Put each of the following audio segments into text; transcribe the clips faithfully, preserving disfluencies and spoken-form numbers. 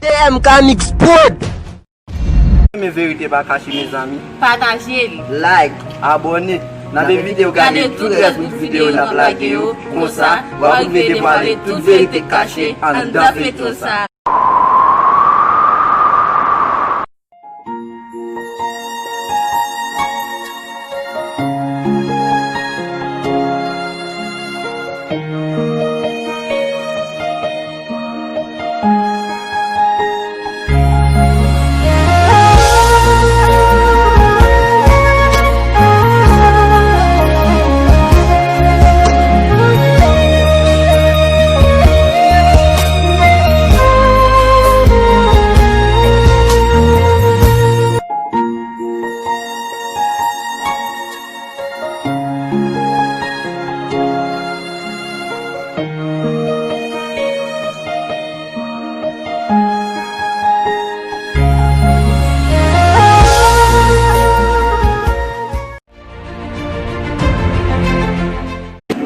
M K Mix Prod. Renmen Verite Pa Kache, mezanmi. Pataje l. Like, abòne. N ap envite w gade tout rès bout videyo n ap lage yo. Konsa, w ap rive devwale tout verite k kache anndan feyton sa.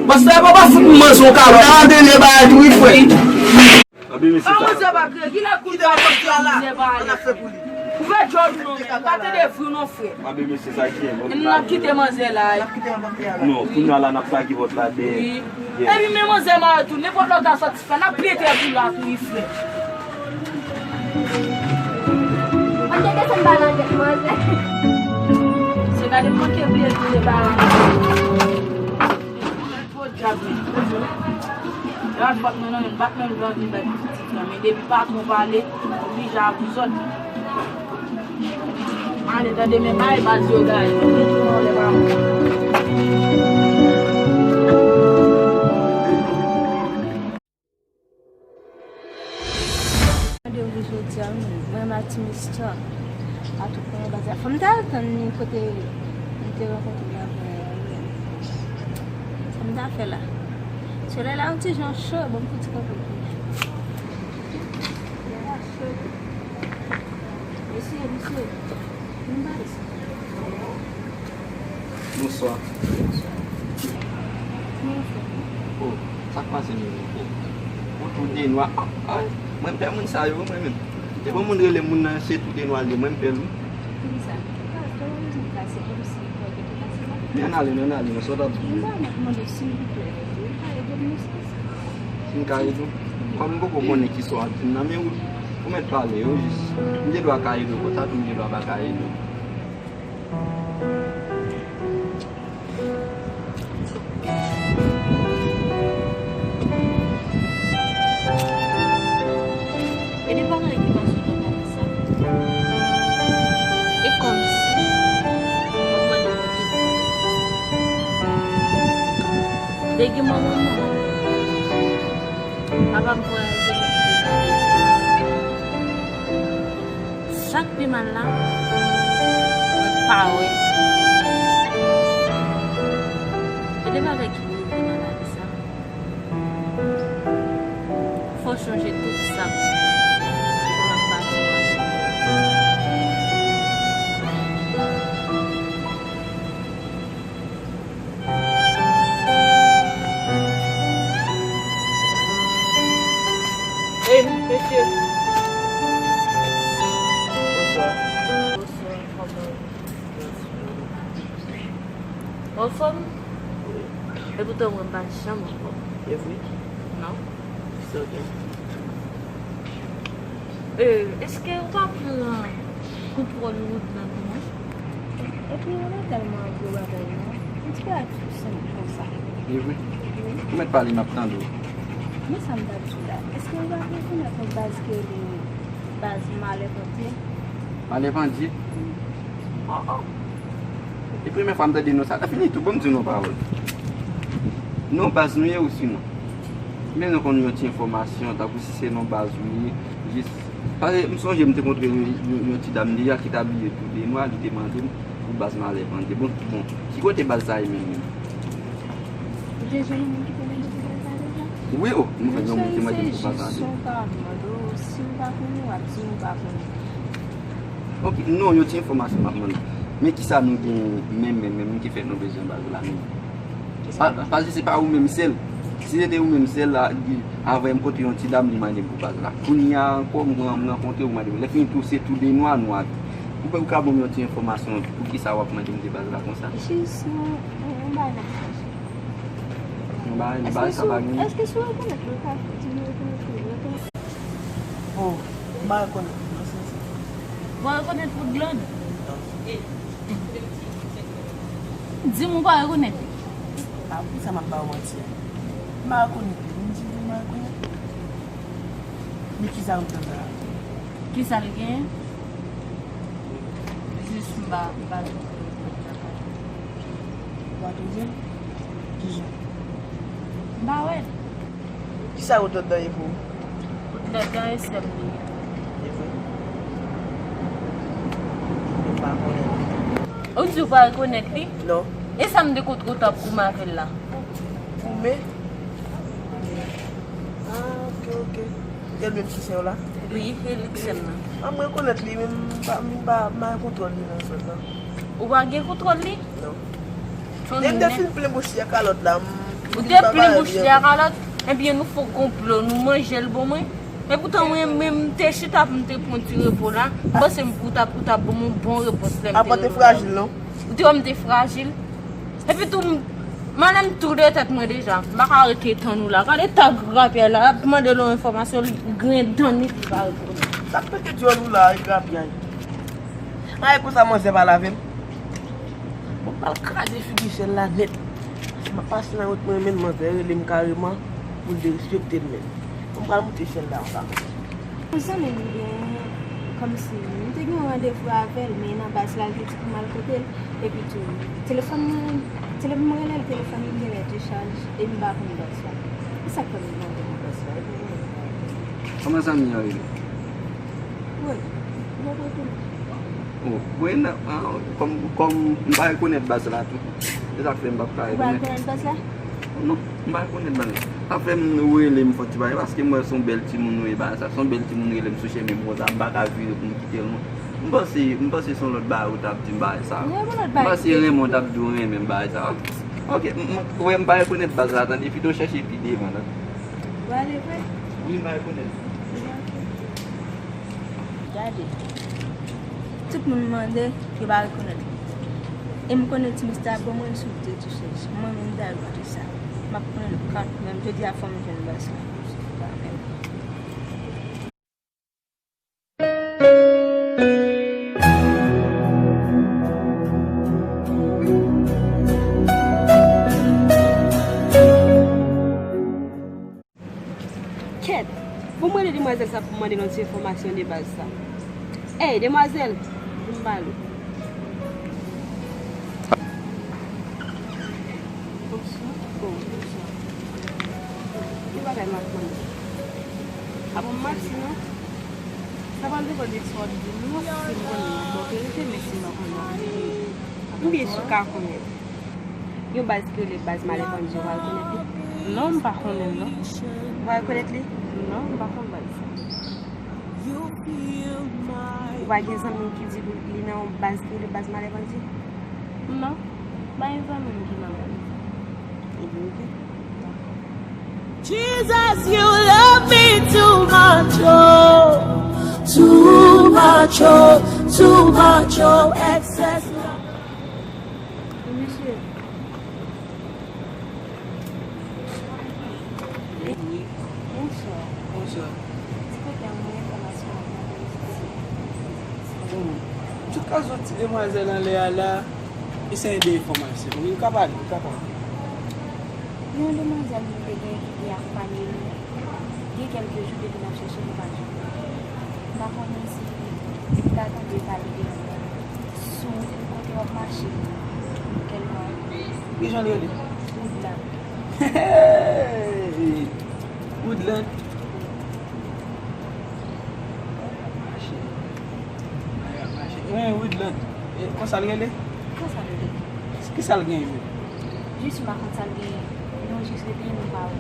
Pastè, papa fout m manzè yon kalòt. Sa antrene bagay tou wi, frè. Anben mesye, sa. Manzè pa kriye, kilè kout pa manzè pa ale. Ouvè djòl ou non, men pa tande vre non, frè. Anben mesye, sa ki gen bon. N ap kite manzè la. Non, kounye a la n ap sage pòt la dèyè. Epi men manzè mare tou, nenpòt lè w ta sòti fè, n ap pete pou la tou wi, frè. An te desann ba nan tèt manzè. Se gade manke bliye tou de ba. Podyab li. Lè w ap bat mwen nan men, bat mwen jan w vin bay pitit la. Men depi patwon pale, oblije avè zòt. Ale tande men bay baz yo gaye. Mwen tou nan lè pa mwen. Mande w jodi a, wi, mwen, Mati Mister. A tout pwen baz la. Fò m ta al tann li kote m te rankontre l avè a, wi. Sa m ta fè la? Solèy la yon ti jan cho, bon, m fouti kanpe pou li. Solèy la cho wi. Mesye, mesye, vin pale sa. Bonswa. Bonswa. Kòman w fè? O, sa k pase menm? O, ou tou de nwa. A, a, mwen m pè moun sa yo, mwen menm. Te bon moun rele moun nan, se tou de nwa l ye, mwen m pè l wi. Poukisa? Kòman w di sa, se kòmsi w gen tou pase la? Men ann ale, men ann ale, non, sa w t ap di. Mwen pa mande silvouplè, ou ka ede m nan sans sa? Si m ka ede w? Kòm m poko konnen kisa w ap di m nan, men ou, ou mèt pale yo jis. M gen dwa ka ede w konsa tou, m gen dwa pa ka ede w. E de bagay ki pa sou tèt la, sa. E kòmsi, mwen mande mwen ki pou. Te gen manman m, papa m vwayaje, li kite m nan peyi sa. Sa k pi mal la, mwen pa wè. Gen de bagay ki pou rive nan lavi sa. Fò w chonje tout sa pou w ap pase. Ey, mesye. Bonswa. Bonswa, kòman w ye? Anfòm? Wi. Epoutan mwen pa janm anfòm. E vre? Non. Sa w gen? E, èske w pa pran kontwòl wout la pou mwen? Epi ou nan tèlman gwo bagay non. Yon ti bagay tou senp konsa. E vre? Wi. Ou mèt pale, m ap tande w. Men sa m t ap di w la. Èske ou pa rekonèt yon baz ki rele baz Malè Pandye? Malè Pandye? Wi. Oh, oh. E premyè fwa m tande non sa. Fini tou, ban m di w yon pawòl. Non baz nou ye ou sinon? Men nou konn yon ti enfòmasyon, tankou si se non baz ou ye, jis. Paske m sonje m te kontre yon, yon, yon ti dam deja ki t abiye tou de nwa, li te mande m pou baz Malè Pandye. Bon, bon, ki kote baz sa ye menm, menm? Ou te jwenn moun ki te mande pou baz sa deja? Wi, o, nou fè yon moun ki te mande pou baz sa deja. Mesye, se jis yon pawòl, o, si ou pa konnen, w ap di ou pa konnen. Ok, non, yon ti enfòmasyon m ap mande. Men kisa nou gen menm, menm, menm ki fè nou bezwen baz la menm? Pa, paske se pa ou menm sèl. Si se te ou menm, sèl la, avan m kote yon ti dam, li mande m pou baz la. Kounye a ankò, m ran-, m rankontre ou, mande m. Lè fini tou, se tou de nwa, nwa. Ou pè, ou ka ban m yon ti enfòmasyon, poukisa w ap mande m de baz la konsa? Jis yon, yon, yon bagay n ap chache. Yon bagay, bagay sa pa gen. Èske si w rekonèt li, ou ka di m rekonèt li, rekonèt li? Oh, m pa rekonèt li, non, sensè. Ou pa rekonèt Woodland? Non. Di m ou pa rekonèt li. A, poukisa m ap ba w manti a? M pa rekonèt li. M di w m pa rekonèt li. Men kisa ou t la? Kisa l genyen? Jis m pa, m pa twouve l. Ou pa twouve l? Kijan? M pa wè l. Kisa Woodland ye pou ou? Woodland e sè m li ye. E vre? Ou pa konnen. Ou di ou pa rekonèt li? Non. E sa m te kontre w t ap goumen avè l la? Goumen? Ah, ok, ok. E l menm ki sè w la? Wi, e li ki sè m nan. Ah, m rekonèt li, men m pa, m pa, m pa gen kontwòl li nan zòn nan. Ou pa gen kontwòl li? Non. Depi m te fin plen bouch li a kalòt la, m... Ou te plen bouch li a kalòt? Ebyen, nou fè konplo, nou manje l bon mwen. Epoutan mwen menm, m te chita pou m te pran ti repo la. M panse m, ou t ap, ou t ap ban m yon bon repons lè m te... Apa te frajil, non? Ou te wè m te frajil? Epi tou, m, m anlè m tou de tèt mwen deja. M pa ka rete tann ou la. Gade ta grapyay la, ap mande l yon enfòmasyon, li gen dan nit, li pa reponn. Sa k pete dyòl ou la, e grapyay? Ay, konsa manzè pale avè m. Bon, m pral kraze figi chèn la nèt. M ap pase nan wout mwen, men manzè rele m kareman pou l derespekte l menm. Bon, m pral moute chèn la anba. Yon zanmi m gen, kòmsi, m te gen yon randevou avè l, men nan baz la, l te di pou m al kote l. Epi tou, telefòn mwen, tele-, m rele l, telefòn li genlè dechaj, e m pa konn baz la. E sa k fè m mande pou baz la, e pou mwen. Kòman zanmi an rele? Wi, m ap retounen. Oh, Brenda, ah, kòm, kòm m pa rekonèt baz la tou. Se sa k fè m p ap ka retounen. Ou pa rekonèt baz la? Non, m pa rekonèt baz la. Sa fè m rele m fè ti bagay, paske m wè se yon bèl timoun ou ye, bagay sa. Se yon bèl timoun rele m sou chemen m konsa, m pa ka vire pou m kite l non. M panse, m panse se yon lòt bagay ou t ap di m bagay sa. M panse Raymond t ap di w renmen m bagay sa. Ok, m, m, wè m pa rekonèt baz la, tande, pito w chèche pi devan, tande. Ou ale vre? Wi, m pa rekonèt. Gade. Tout moun mande, yo pa rekonèt li. E m konnen ti mesye a ban mwen sou de ti chèz. Mwen menm, m ta ajoute sa. M ap pran l kanmenm. Jodi a, fò m jwenn baz la. Kèt! Bon, m rele demwazèl sa pou m mande l yon ti enfòmasyon de baz sa. Ey, demwazèl! Vin m pale w. Bonswa. Oh, bonswa. Ki bagay m ap mande? A bon, m manti non. Sa pral depann de sa w ap di m nan, si m konnen m ap ba w verite, men si m pa konnen m ap di w. M byen si w ka konnen. Yon baz ki rele baz Malevandye, ou pa rekonèt li? Non, m pa konnen l non. Ou pa rekonèt li? Non, m pa konn baz sa. Ou pa gen zanmi w ki di li nan yon baz ki rele baz Malevandye? Non, m pa gen zanmi m ki nan baz sa. Ebyen, oke. Jesus, you love me too much, oh, too much, oh, too much, oh, excess love. Mesye. Wi. Bonswa. Bonswa. Ti kote a mwen enfòmasyon an mwen. Bon, tout ka soti demwazèl anlè a la, eseye de enfòmasyon. Wi, ou ka pale, ou ka pale. Yon demwazèl nou te gen ki te akonpanye nou, gen kèlke jou depi n ap chèche nou pa jwenn. M pa konnen si ou ta tande pale de yon sou yon kote w ap mache, kèlkonk. Kijan l rele? Woodland. Hey! Woodland. Mache. Mache. Wi, Woodland. E, konsa l rele? Konsa l rele. Kisa l genyen menm? Jis m pa konn sa l genyen. Nou jis rete nou pa wè.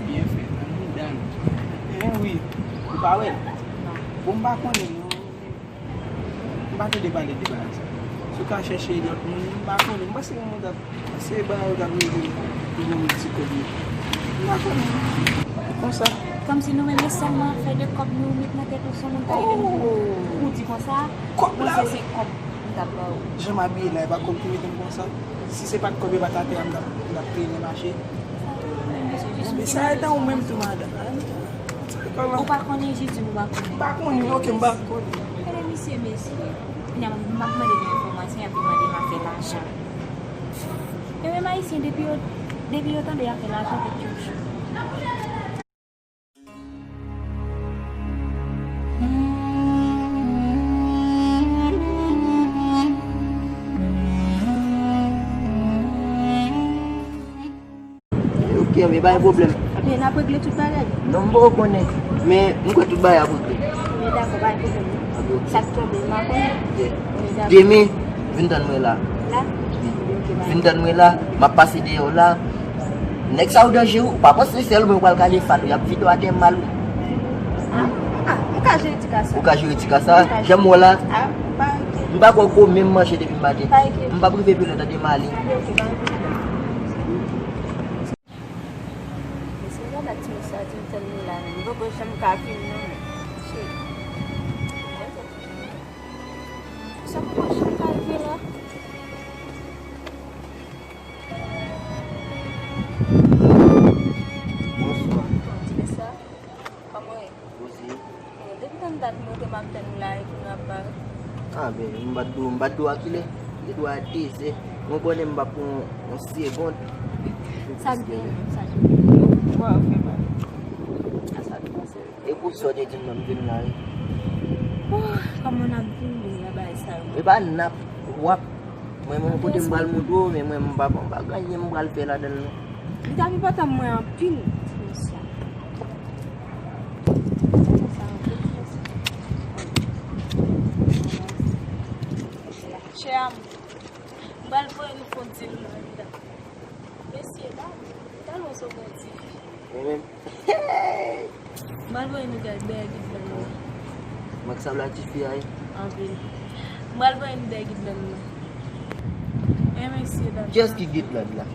Byen fèt, ann dan. E wi, ou pa wè l? Non. Bon, m pa konnen non. M pa tande pale de bagay sa. Si w ka chèche lòt moun, m pa konnen. M panse yon moun t ap, se bagay yo t ap rele. Li ban m ti kòb li. M pa konnen. Konsa. Kòmsi nou renmen sèlman fè de kòb nou met nan tèt nou, se yon moun k ap ede nou. Oh. Ou di konsa, kòb la, se kòb m t ap ba ou. Jan m abiye la, e pa kòb ki mete m konsa. Si se pa t kòb, e pa t atè a m t ap, m t ap trennen mache. Sa, men, mesye, jis... Bon, men sa e tan ou menm tou, madanm. Ou pa konnen, jis di m ou pa konnen. M pa konnen, ok, m pa konnen. Gade misye, mesye. Kounye a, m ap mande nou enfòmasyon, y ap vin mande m afè lajan. E menm Ayisyen, depi yo, depi yo tande afè lajan, tèt yo cho. Ok, men pa gen pwoblèm. Ebyen, n ap regle tout bagay. Non, m poko konnen, men m kwè tout bagay ap regle. Men dakò, pa gen pwoblèm. Ok, ok. Sa k tonbe, m pa konnen. Yeah. Men dakò. Demen, vin tann mwen la. La? Wi. Ok, bye. Vin tann mwen la, m ap pase dèyè w la. Nèg sa yo danje wi, ou pa panse sèl mwen yo pral kale fal ou, y ap vide w atè mal wi. Ah, ah, m ka jere ti ka sa. Ou ka jere ti ka sa? M ka jere. Jan m wè w la, ah, pa enkyete. M pa kwè w ko menm manje depi maten. Pa enkyete. M p ap rive pi lwen tande m ale. Ok, pa enkyete. Mesye, gade ti mesye a di m tann li la menm. M poko janm ka vin non menm. Shit. Sa m poko janm ka rive la. Bonswa. Ti mesye a, kòman w ye? Poze. Bon, depi tann dat mwen te m ap tann ou la, epi nou ap parèt. Ah, ben, m pa t di w, m pa t di w a kilè. M te di w a de zè. Mwen konnen m p ap pran yon, yon segonn. Sa k gen menm, sa k gen. Bon, ok, bye. A sa k panse. E pou sa w te di m nan m vin la, wi. Oh, kòman n ap vin la bagay sa yo? E pa n ap, w ap. Mwen menm kote m pral montre w, men mwen m pa, m pa gen anyen m pral fè ladan l non. Li t ap enpòtan mwen anpil, ti mesye a. Chè a m, m pral voye nou fon dil mwen la. Mesye, ba, talon se yon bon ti fi. Mwen menm. M pral voye nou dèyè Gidlan nan. Mwen k sanble ak tifi a wi. Anpil. M pral voye nou dèyè Gidlan nan. E mesye dam. Kiyès ki Gidlan la?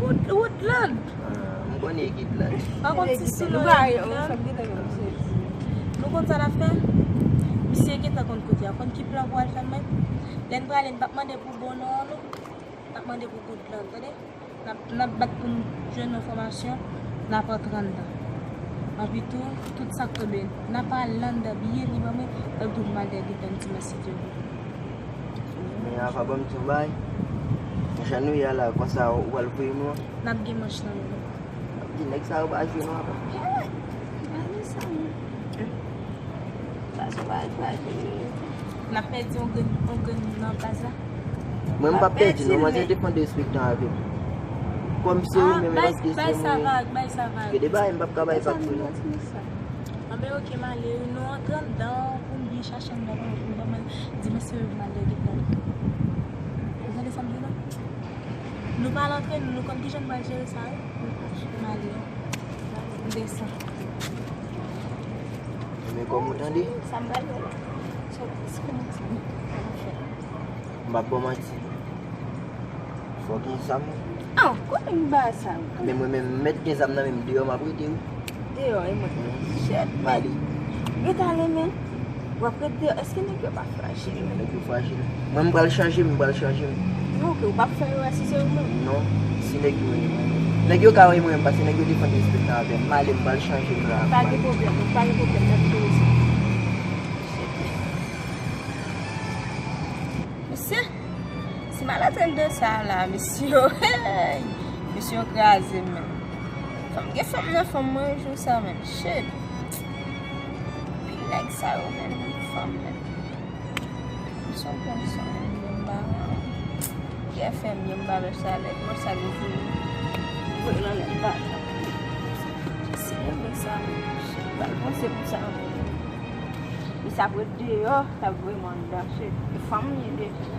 Wood-, Woodland. Ah, m konnen Gidlan. Pa konn si sou non Gidlan. Nou konn sa n ap fè? Misye gentan konn kote a. Konn ki plan pou al fè menm? Lè n prale, n p ap mande pou bon non an non. N ap mande pou Goodland, tande? N ap, n ap bat pou n jwenn enfòmasyon, n ap antre anndan. Anpi tou, tout sa k tonbe, n ap ale anndan byen librement, epi tou n al dèyè Goodland dimanch si Dye vle. Men avan ban m di yon bagay, jan nou ye a la, konsa ou pral voye nou an? N ap gen manch nan men nou. Di nèg sa yo pa jwe non apa. Gade sa, non. Sa se bagay fraji. N ap pèdi yon grenn, yon grenn nan baz la. Mwen m p ap pèdi non, manzè te fon derespektan avè m. Kòm se ou menm, e paske se mwen. Bay sa vag, bay sa vag. Gen de bagay m p ap ka bay vag pou nou. Anben, ok, m ale wi, nou antre anndan pou n byen chache anndan pou nou ban mwen di mesye yo vin al dèyè Gidlan. Ou tande sa m di la? Nou pa al antre, nou, nou konn kijan n pral jere sa wi. M ale. M desann. Men kòm ou tande? Sa m pral fè la? Sa w panse kòman sa m pral fè? M p ap ba w manti. Fò w gen zam wi. Ah, kote m ba zam? Men mwen menm, m mèt gen zam nan men m, deyò m ap rete wi. Deyò, e mwen. Shit, m ale. Ret ale, men. W ap ret deyò. Èske nèg yo pa frajil? Nèg yo frajil. Mwen, m pral chanje m, m pral chanje m. Non, ok, ou p ap fè erè si se ou menm. Non, si nèg yo renmen mwen. Nèg yo ka renmen mwen, paske nèg yo te fè derespektan avè m. M ale, m pral chanje m la. Pa gen pwoblèm, pa gen pwoblèm, n ap jere sa. Mesye, si m al antre anndan sa la, mesye yo, hey! Mesye yo kraze m menm. Fanm, gen fanm nan fanm mwen jou sa menm. Shit. Pil nèg sa yo menm, fanm menm. M son konn son menm, yo m pa, kè fè m, yo m pa wè sa lè, mwen sa yo vini. Voye nan lè m pa. Si yo vle sa menm, shit, pa panse pou sa menm. Li sa ap ret deyò, sa ap voye m anndan, shit. E fanm li ye deja.